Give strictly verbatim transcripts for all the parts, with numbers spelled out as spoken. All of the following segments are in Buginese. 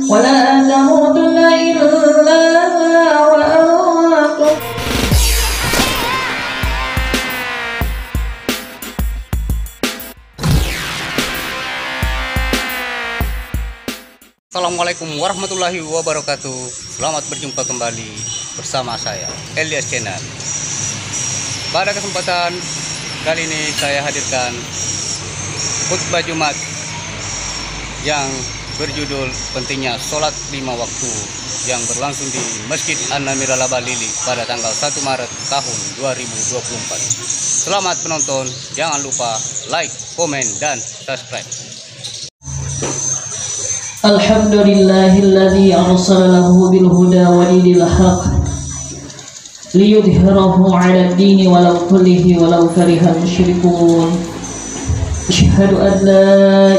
ولا تموتن إلا وأنتم Assalamualaikum warahmatullahi wabarakatuh. Selamat berjumpa kembali bersama saya, Elias Channel. Pada kesempatan kali ini saya hadirkan khutbah Jumat yang berjudul pentingnya sholat lima waktu yang berlangsung di Masjid An-Namir Al-Abalili pada tanggal satu Maret tahun dua ribu dua puluh empat. Selamat menonton, jangan lupa like, komen, dan subscribe. الحمد لله الذي أرسل له بالهدى ودين الحق ليظهره على الدين ولو كله ولو كره المشركون. أشهد أن لا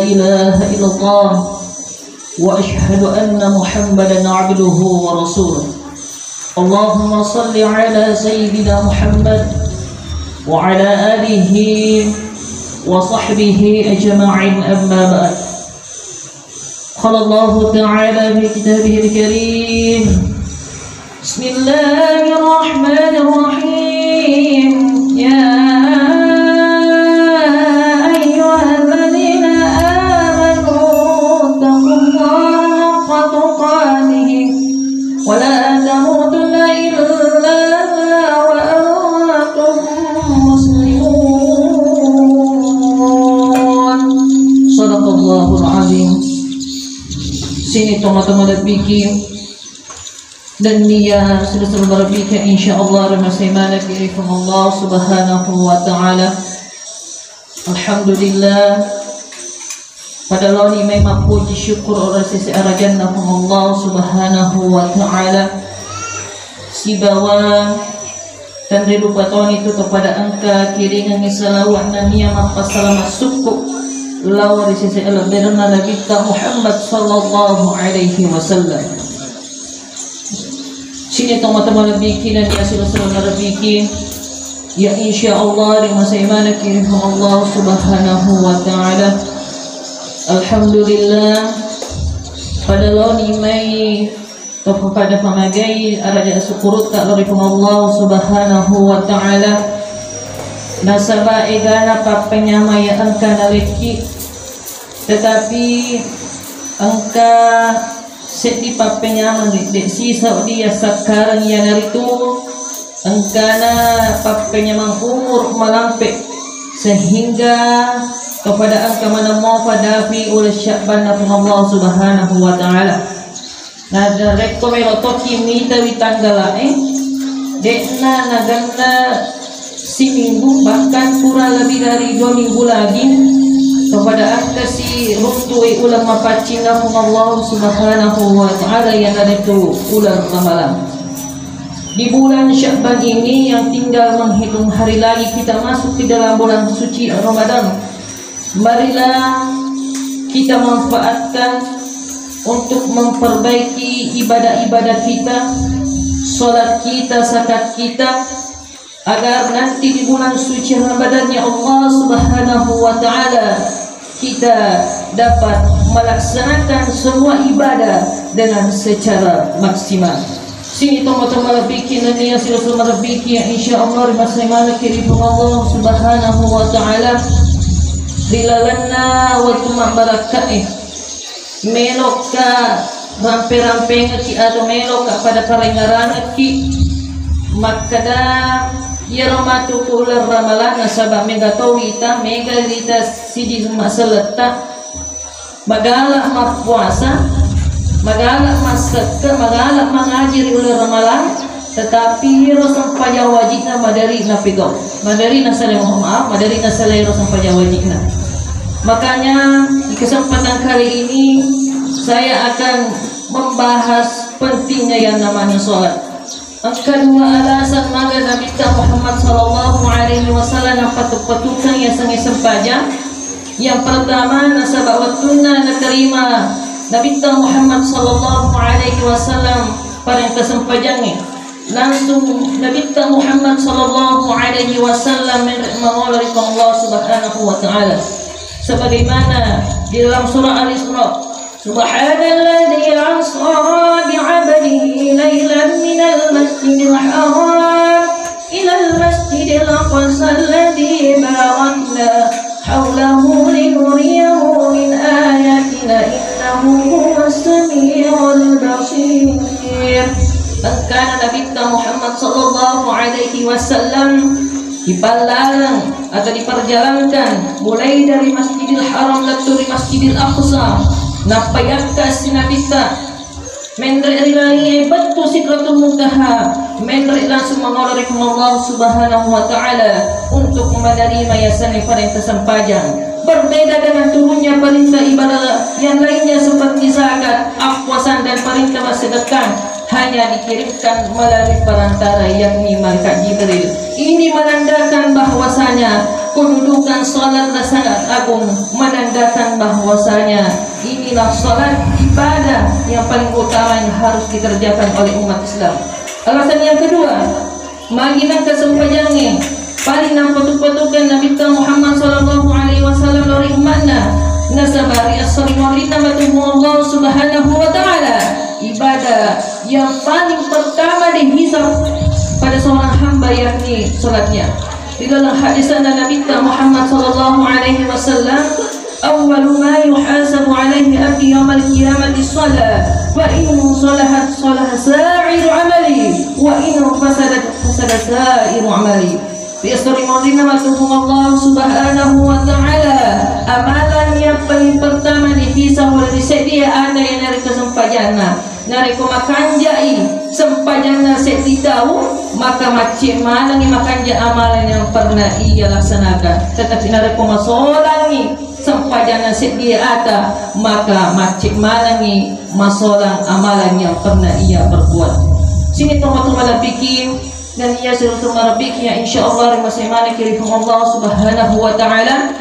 إله إلا الله وأشهد أن محمدا عبده ورسوله. اللهم صل على سيدنا محمد وعلى آله وصحبه أجمعين، أما بعد. قال الله تعالى في كتابه الكريم: بسم الله الرحمن الرحيم. يا أيها الذين آمنوا اتقوا الله حق تقاته ولا تموتن إلا وأنتم مسلمون. صدق الله العظيم. Sining tomatoa malebbiki nennia sila-sila marabbika, insyaallah, rimasei manekki ri Puang Allah Subhanahu wa Ta'ala. Alhamdulillah, pada laoni mai mappuji syukur ri sese arajanna Puang Allah Subhanahu wa Ta'ala, sibawa tanre rupa toni tu kepada engka kiringengi salawat nennia mappasalama sukku lao ri sese alebberenna Nabitta Muhammad sallallahu alaihi wasallam. Sining tomatoa malebbiki nennia sila-sila marabbiki, ya, insyaallah, rimasei manekki ri Puang Allah Subhanahu wa Ta'ala. Alhamdulillah, pada laoni mai to pada pamagai araja sukkurutta lao ri Puang Allah Subhanahu wa Ta'ala, nasaba egana pappenyameng iya engka nalekki, tetapi engka seddi pappenyameng de sisa dia sakkareng, iyanaritu engkana pappenyameng umur malampe, sehingga kepada engka maneng mopa dapi uleng Sya'banna Puang Allah Subhanahu wa Ta'ala. Narekko melo toki mitawi tanggala'e, de'na naganna siminggu, bahkan kurang lebih dari dua minggu lagi, kepada engka si runtu'i uleng mapaccinna Puang Allah Subhanahu wa Ta'ala, iyanaritu uleng Ramalang. Di bulan Sya'ban ini yang tinggal menghitung hari lagi kita masuk ke dalam bulan suci Ramadan, marilah kita manfaatkan untuk memperbaiki ibadah-ibadah kita, salat kita, zakat kita, agar nanti di bulan suci Ramadan, ya, Allah Subhanahu wa Ta'ala, kita dapat melaksanakan semua ibadah dengan secara maksimal. Sining tomatoa malebbiki nennia sila-sila marabbiki, ya, insyaallah, rimasei manekki ri Puang Allah Subhanahu wa Ta'ala ri lalenna wettu mabbarakkae. Meloka rampe-rampengekki atau meloka pada parengngerangekki makkeda, iyaro matu ku uleng Ramalang, nasaba mega to wita, mega wita siji maselletta, magala mappuasa, magala massekke, magala mangaji ri uleng Ramalang, tetapi iyaro sempajang wajibna maderi napigau, maderi nasalai, mohon maaf, maderi nasalai ro sempajang wajibna. Makanya, di kesempatan kali ini, saya akan membahas pentingnya yang namanya sholat. Engka dua alasan maga Nabitta Muhammad sallallahu alaihi wasallam nappatu-patukeng yasengnge sempajang. Yang pertama, nasaba wettunna naterima Nabitta Muhammad sallallahu alaihi wasallam parenta sempajangnge, langsung Nabitta Muhammad sallallahu alaihi wasallam menre mangolo ri Allah Subhanahu wa Ta'ala. Sebagaimana di dalam surah Al-Isra, سبحان الذي أسرى بعبده ليلا من المسجد الحرام إلى المسجد الأقصى الذي باركنا حوله لنريه من آياتنا إنه هو السميع البصير. Engkana Nabitta Muhammad sallallahu alaihi wasallam dipallareng atau diperjalankan mulai dari Masjidil Haram lettu ri Masjidil Aqsa, nappa yakka si Nabitta menre ri langie bettu Sidratul Muntaha, menre langsung mangolo ri Puang Allah Subhanahu wa Ta'ala untuk menerima yasengnge parenta sempajang. Berbeda dengan turunnya perintah ibadah yang lainnya seperti zakat, appuasang, dan perintah bersedekah, hanya dikirimkan melalui perantara, yakni malaikat Jibril. Ini menandakan bahwasanya kedudukan salat sangat agung, menandakan bahwasanya inilah salat ibadah yang paling utama yang harus dikerjakan oleh umat Islam. Alasan yang kedua, magi nengka sempajangnge paling nappatu-patukan Nabitta Muhammad sallallahu alaihi wasallam lao ri ummanna, nasaba ri esso ri munrinna matu Puang Allah Subhanahu wa Ta'ala, ibadah yang paling pertama dihisab pada seorang hamba yakni salatnya. Di dalam hadisnya Nabitta Muhammad sallallahu alaihi wasallam, أول ما يحاسب عليه عبدي يوم القيامة الصلاة، فإن صلحت صلح سائر عملي، وإن فسدت فسد سائر عملي. Ri esso ri munrinna matu Puang Allah Subhanahu wa Ta'ala, amalan yang paling pertama dihisab oleh seddi ata iyanaritu sempajanna. Narekko makanjai sempajanna seddi tau, maka macce manengngi makanja amalan yang pernah ia laksanakan. Tetapi narekko masolangngi sempajanna seddi ata, maka macce manengngi masolang amalan yang pernah ia perbuat. Sini tomatoa malebbiku dan iya siruntu malebbiku yang insya Allah rimasei manengki ri Puang Allah Subhanahu wa Ta'ala.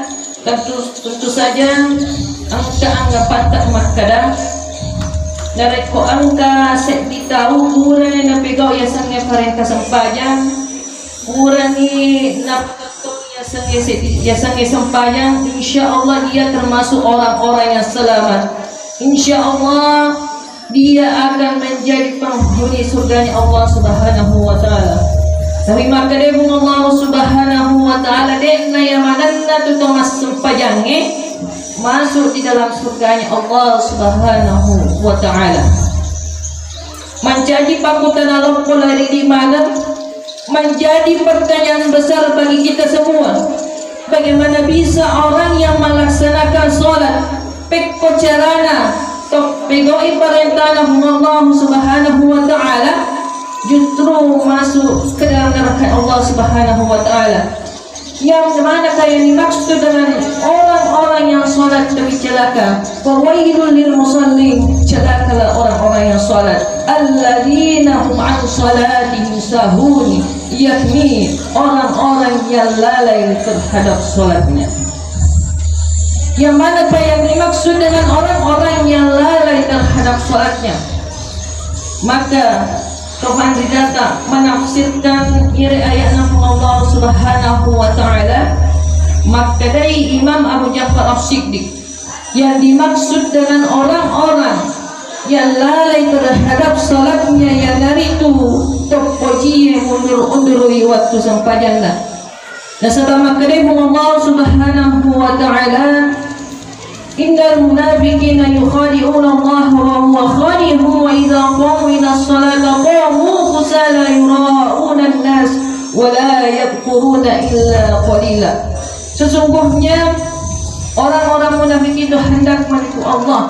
Tentu, tentu saja engka anggapatta makkeda, narekko engka seddi tau purani napegau yasengnge parenta sempajang, purani napatettong yasengnge seddi, yasengnge sempajang, insya Allah dia termasuk orang-orang yang selamat. Insya Allah dia akan menjadi penghuni surganya Allah Subhanahu wa Ta'ala. Tapi makkedai Puang Allah Subhanahu wa Ta'ala, de'na iya manenna tu to massempajangnge masuk di dalam surganya Allah Subhanahu wa Ta'ala. Mancaji pakkutana loppo lari di mana? Menjadi pertanyaan besar bagi kita semua. Bagaimana bisa orang yang melaksanakan sholat, pekko carana, to pegau'i parentana Allah Subhanahu wa Ta'ala, justru masuk ke dalam neraka Allah Subhanahu wa Ta'ala? Yang manakah yang dimaksud dengan orang-orang yang sholat tapi celaka? Fawailul lil musallin, celakalah orang-orang yang sholat. Alladzina hum an sholatihim sahun, yakni orang-orang yang lalai terhadap sholatnya. Yang manakah yang dimaksud dengan orang-orang yang lalai terhadap sholatnya? Maka Tuhan ridata menafsirkan iri ayatna Allah Subhanahu wa Ta'ala, makkedai Imam Abu Ja'far As-Siddiq, yang dimaksud dengan orang-orang yang lalai terhadap salatnya iyanaritu teppojiye mundur-undurui wattu sempajanna. Nasaba makkedai Allah Subhanahu wa Ta'ala, Innal munafiqina yukhadi'una Allah wa huwa khadi'uhum wa idza qamu ila sholati qamu kusala yura'una an-nas wa la yadhkuruna illa qalila. Sesungguhnya orang-orang munafik itu hendak menipu Allah,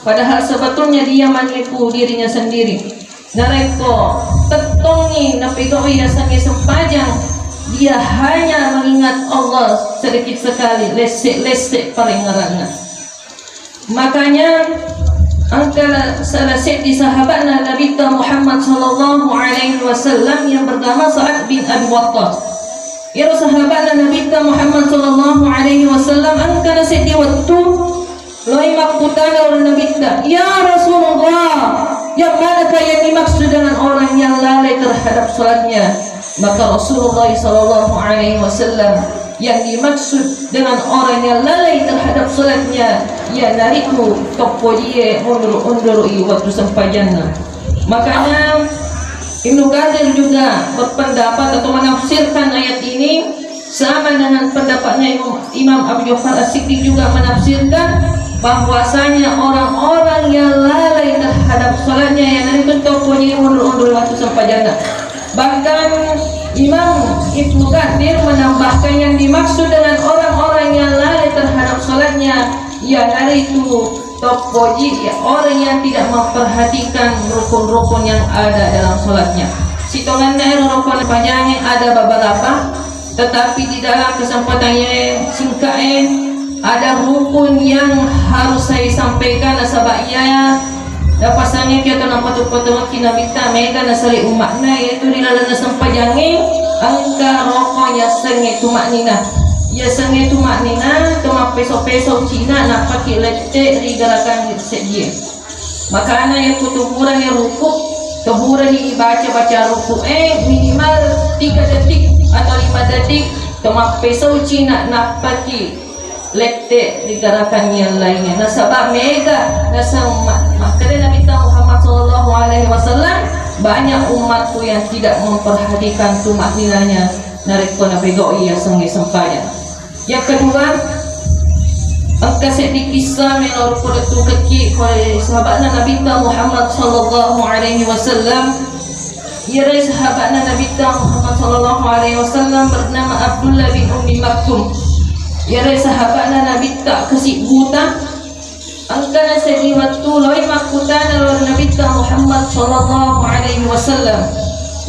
padahal sebetulnya dia menipu dirinya sendiri. Narekko tettongngi napegau'i yasengnge sempajang, dia hanya mengingat Allah sedikit sekali, lesse-lesse parengngeranna. Makanya, engka salah seddi sahabatna Nabitta Muhammad sallallahu alaihi wasallam yang bernama Sa'ad bin Abi Waqqas. Iyaro sahabatna Nabitta Muhammad sallallahu alaihi wasallam engka na seddi wettu Loi makkutana ri Nabitta, "Ya Rasulullah, yang manakah yang dimaksud dengan orang yang lalai terhadap salatnya?" Maka Rasulullah sallallahu alaihi wasallam Yang dimaksud dengan orang yang lalai terhadap salatnya, iyanaritu toppojie mundur-undurui waktu sempajanna. Makanya Ibnu Katsir juga berpendapat atau menafsirkan ayat ini sama dengan pendapatnya Imam, Imam Abu Ja'far As-Siddiq juga menafsirkan bahwasanya orang-orang yang lalai terhadap salatnya, iyanaritu toppojie mundur-undurui waktu sempajanna. Bahkan Imam Ibnu Katsir menambahkan yang dimaksud dengan orang-orang yang lalai terhadap salatnya, iyanaritu toppoji, ya, orang yang tidak memperhatikan rukun-rukun yang ada dalam salatnya. Sitongenna ero rukun pajange ada beberapa, tetapi di dalam kesempatan yang singkat, eh, ada rukun yang harus saya sampaikan, nasaba iya Napasangnge ki atau napatuppa-tuppa ki Nabitta mega nasali umma'na, yaitu ri lalenna sempajangnge engka roko yasengnge tuma'nina. Yasengnge tuma'nina to mappeso-peso cina nappaki lette ri gerakan seddie. Makana yakko tuburani ruku, tuburani ibaca-baca ruku e minimal tiga detik atau lima detik to mappeso cina nappaki lette ri gerakan yang lainnya. Nasaba mega naseng ma-, makkeda Nabitta Muhammad sallallahu alaihi wasallam, banyak umatku yang tidak memperhatikan tumakninanya narekko napegau'i yasengnge sempajang. Yang kedua, engka seddi kissa melo rupolettukekki pole sahabatna Nabitta Muhammad sallallahu alaihi wasallam. Iyaro sahabatna Nabitta Muhammad sallallahu alaihi wasallam bernama Abdullah bin Ummi Maktum. Iyaro sahabatna Nabitta kasi buta. Engkana seddi wettu loi makkutana lao ri Nabitta Muhammad sallallahu alaihi wasallam.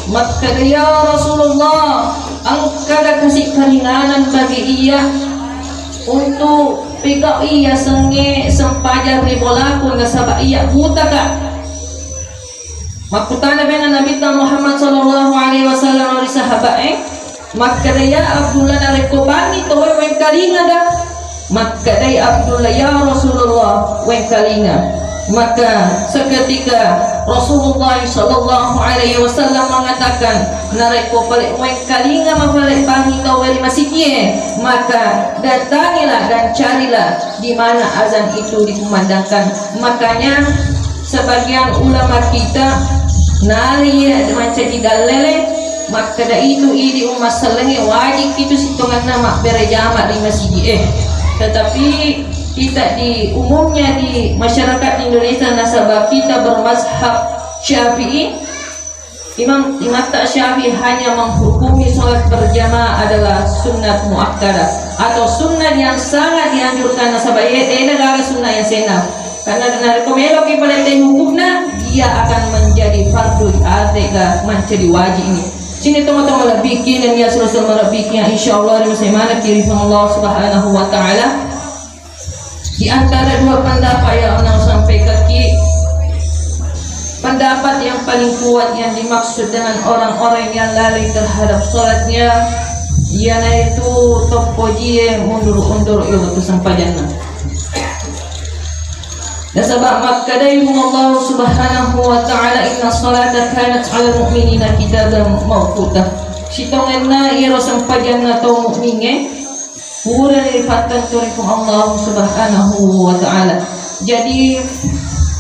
Makkeda, "Ya Rasulullah, engkada kasi karinganan bagi iya untuk pigau'i yasengnge sempajang ri bolaku nasaba iya butaka." Makkutana bena Nabitta Muhammad sallallahu alaihi wasallam ri sahabae, makkeda, "Ya Abdullah, narekko bangngi tauwe wengkalinga ga?" Makkedai Abdullah, "Ya Rasulullah, wengkalinga." Maka seketika Rasulullah sallallahu alaihi wasallam mengatakan, "Narekko pale wengkalinga mapale bangngi tauwe ri masigie, maka datangilah dan carilah di mana azan itu dikumandangkan." Makanya sebagian ulama kita nari mancaji dallele makkeda itu idi umma sellengnge wajib itu sitongenna mabbere jama di masjid eh. Tetapi kita di umumnya di masyarakat Indonesia nasaba kita bermazhab Syafi'i, Imam, Imatta Syafi'i hanya menghukumi sholat berjamaah adalah sunnat muakkadah atau sunnat yang sangat dianjurkan nasaba ye dena gaga sunnat yang sena. Karena narekko meloki palettai hukumna, dia akan menjadi fardu atega menjadi wajib ini. Sini teman-teman lebih kini ya selesai lebih kini insyaallah ri musimana kiri Allah Subhanahu wa taala. Di antara dua pendapat yang onnang sampaikan ki, pendapat yang paling kuat yang dimaksud dengan orang-orang yang lalai terhadap sholatnya, iyanaitu toppojie mundur-undur i waktu sempajanna. Nasaba makkedai Allah Subhanahu wa taala, "Inna salata kanat 'alal mu'minina kitaban mauquta." Sitongenna iyaro sempajanna tau mukmingnge pura ripattentu ri Puang Allah Subhanahu wa taala. Jadi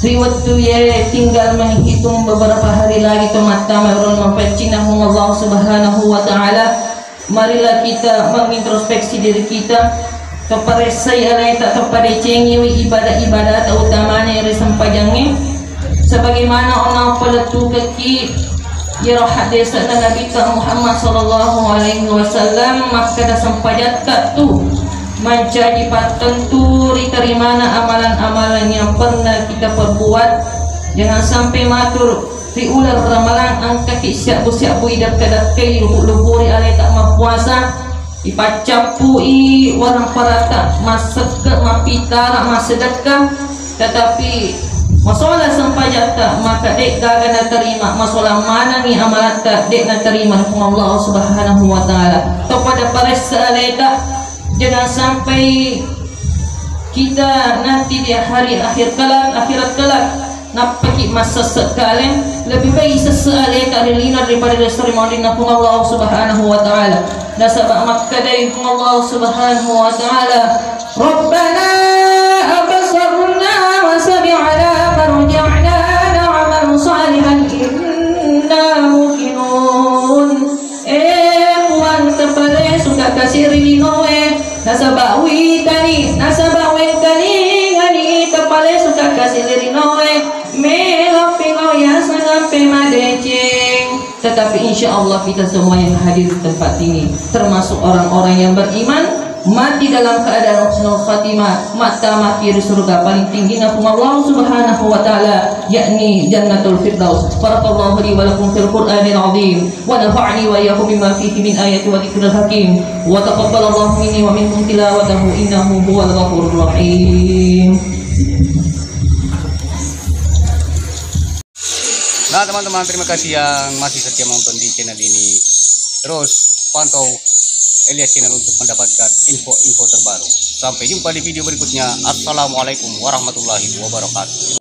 ri wettu ye tinggal menghitung beberapa hari lagi to mattama uleng mapaccinna Puang Allah Subhanahu wa taala, marilah kita mengintrospeksi diri kita, to paressai aleta, to padecengiwi ibadah-ibadah utamanya ri sempajangnge. Sebagaimana onnang palettukekki iyaro haddese'na Nabitta Muhammad sallallahu alaihi wasallam makkeda sempajatta tu mancaji pattentu riterimana amalan-amalan yang pernah kita perbuat. Jangan sampai matur ri uleng Ramalang engkaki siabbu-siabbu idekka-dekkai lupu-lupuri aleta mappuasa. Ipaccappui warang parata massekke, mappitara, massedekka, tetapi masola sempajatta maka de'gaga naterima, masola manenni amalatta de' naterima Puang Allah Subhanahu wa taala. To pada paressa aleta, jangan sampai kita nanti di hari akhir kelak, akhirat kelak, Nappaki massesse kaleng, lebih baik sesse aleta ri lino daripada ri esso ri maollinna Puang Allah Subhanahu wa Ta'ala. Nasaba makkedai Puang Allah Subhanahu wa Ta'ala, "Rabbana absarna wa sami'na farji'na na'mal salihan inna muqinun." Eh, Puang, tepalesuka kasi ri linoe, nasaba witani, nasaba wengkalingani, tepalesuka kasi ri linoe, melopi lo yaseng ampe madeceng. Tetapi insya Allah kita semua yang hadir di tempat ini, termasuk orang-orang yang beriman, mati dalam keadaan husnul khatimah, mata mati di surga paling tinggi na Allah Subhanahu wa Ta'ala, yakni Jannatul Firdaus. Barakallahu li wa lakum fil Qur'anil Azim. ونفعني وإياكم بما فيه من آيات وذكر الحكيم وتقبل الله مني ومنكم تلاوته إنه هو الغفور الرحيم. Nah, teman-teman, terima kasih yang masih setia menonton di channel ini. Terus pantau Elias Channel untuk mendapatkan info-info terbaru. Sampai jumpa di video berikutnya. Assalamualaikum warahmatullahi wabarakatuh.